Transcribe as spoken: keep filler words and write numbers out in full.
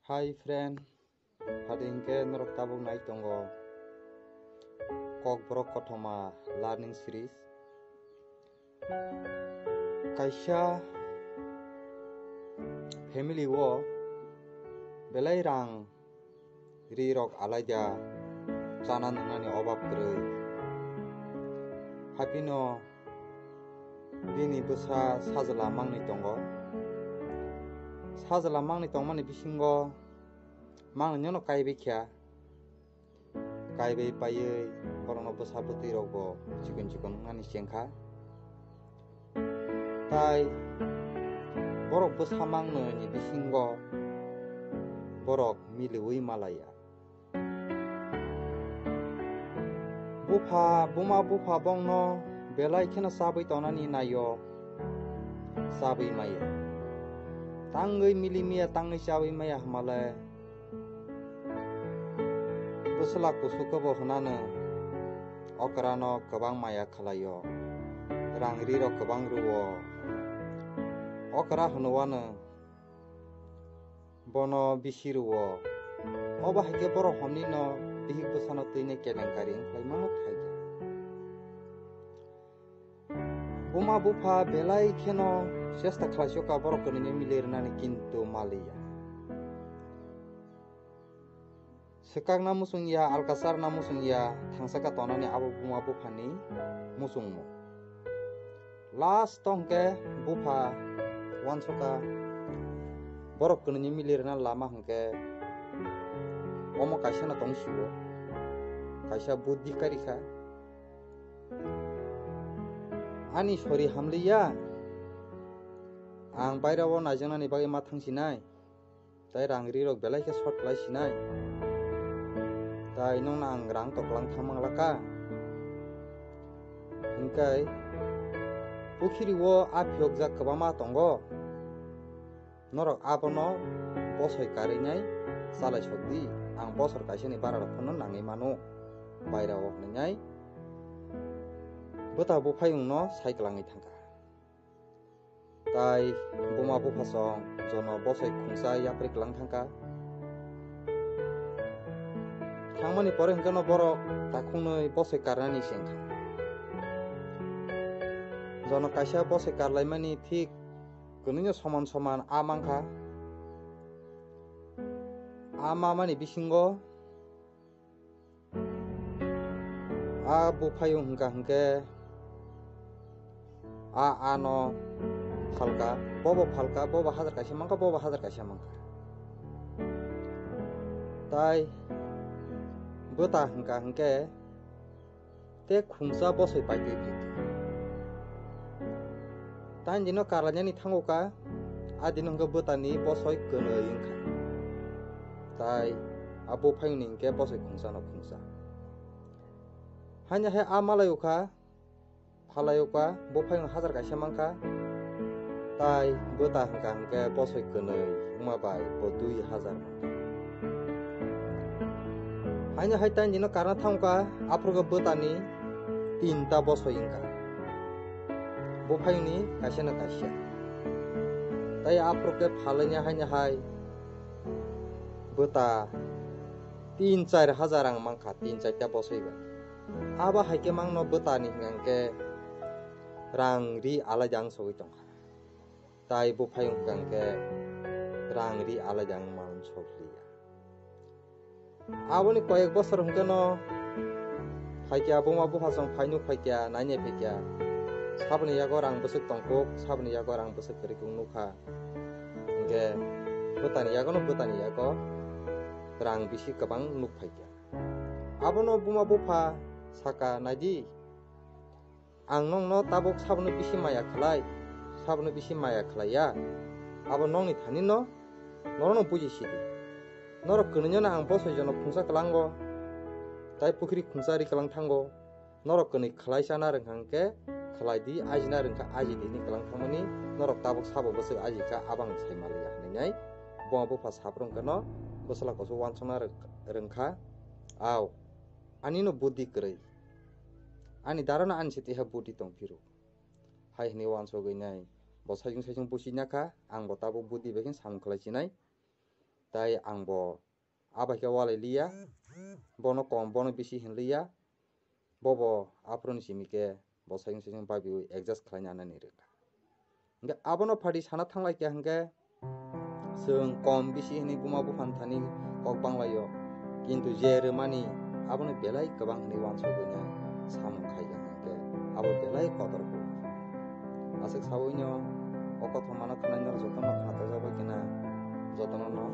Hi friend, hadi hinkhe norok tabuk nai tongo Kokborok Kothoma learning series. Kaisa family o belai rang ri rok alaida chana nwngnani obab kwrwi. Haphino bini bwsa sajla mangni tongo. Sajla mangni tongmani bisingo mangni no kaibai kha. Kaibai paiwi borokno bwsa bwtwi rokbo chikon chikon wngnani chengkha. Tai borok bwsa mangni bisingo borok miliwi malaya. Bupha, buma bupha bongno belai kheno chabwi tonani naio, chabwi maya. Tangwi mili miya, tangwi chabwi maya hwnmale bwsla kusu kwbo hwnano okrano kwbang maya khlaio, rang ri rok kwbang rwo. Okra hwnwano bono bisi rwo. Obo hai khe borok homni no bihik bwsano twini kelenkari wngkhlai mano thai khe. Buma bupha belai kheno chesta khlaisokha borok kwnwi no mili rwnani, kintu maliya. Swkakna muchung ya, alkacharna muchung ya, thangsa kha tonani abo buma buphani muchungmung. Last o hwnkhe bupha uansukha, borok kwnwi mili rwna lama hwnkhe omo kaisa no tong sio, kaisa buddhi karikha. Ani sori hamliya, ang baira o naijaknani bagwi ma thangsinai. Tai rang ri rok belai khe short khlai sinai. Tai nokno ang rang to kwlang thang mang laka. Hingkai pukhiri o a phiyokjak kwbangma tongo. Norok abono bosoi karwi nai chalai sok di. Ang bosor kaisa ni bara rok phano nangwi mano. Baira o hwnwi nai bwta buphayung no sai kwlangwi thangkha. Tai buma buphasong jono bosoi khungsa yapri kwlang thangkha. Thangmani pore hwnkhe no borok takhungnwi bosoi karnani sengkha. Jono kaisa bosoi karlaimani thik kwnwino soman soman a mankha. A mamani bisingo a buphayung hwnkha hwnkhe a ano phalka, bobo phalka, bobo hajar kaisa mankha, bobo hajar kaisa mankha. Tai bwta hwnkha hwnkhe te khungsa bosoi paitwi phaikha. Tani dino karlainani thango ka, a dino hwnkhe bwtani bosoi kwnwi wngkha. Tai a buphayungni hwnkhe bosoi khungsa no khungsa. Haino hai a malai ukha, phalai ukha, buphayung hajar kaisa mankha. Tai bwta hwnkha hwnkhe bosoi kwnwi wngma bai bo dui hajar mankha. Haino hai tani dino karna thangkha, aphuru khe bwtani tinta bosoi wngkha. Buphayungni kaisa na kaisa. Tai aphuru khe phalaina haino hai bwta tin char hajar rang mankha, tin charta bosoi bai. Abo hai khe mangno bwtani hwnkha hwnkhe rang ri alaida wng sogwi tongkha. Tai buphayung hwnkha hwnkhe rang ri alaida wng man sokliya. Aboni koyek bosor hwnkhe no phaikya, buma buphasong phainuk phaikya, nainai phaikya. Saboni yago rang bwswk tongkuk, saboni yago rang bwswk kwrwikuk nukha. Hwnkhe bwtani yago no bwtani yago rang bisi kwbang nuk phaikya. Abono buma bupha saka, naidi. Ang nokno tabuk sabono bisi maya khlai, sabono bisi maya khlaiya. Abo nokni thani no, norokno buji sidi. Norok kwnwi no ang bosoi jono khungsa kwlango, tai pukhiri khungsa ri kwlang thango. Norok kwnwi khlai chana rwngkha hwnkhe khlai di, ajina rwngkha aji di hwnwi kwlang thangmani. Norok tabuk sabo bwswk aji kha, abang sai maliya hwnwi nai. Buma bupha sabrwng khe no bwsla kusu uansukna rwng-, rwngkha. Au, ani no buddhi kwrwi. Ani dara no ani se twiha buddhi tong phiro. Hai hwnwi uansugwi nai. Bo saichung saichung busi nakha, ang bo tabuk buddhi bai khe samung khlai sinai. Tai ang bo abai khe walai liya, bono kom, bono bisi hin liya, bobo aphuru ni simi khe bo saiyung saiyung babiui adjust khlai na nani rwkha. Hingkhe abono phardi sana thanglai kha hingkhe chwng kom bisi hinui buma buphang thani kok banglaio, kintu je rwmani abono belai kwbang hinui uansukgwi no samung khai kha hingkhe abo belai kotor kuk. Aswk saui no o kothomano khwnai norok jotono khna tojak bai khe na jotono no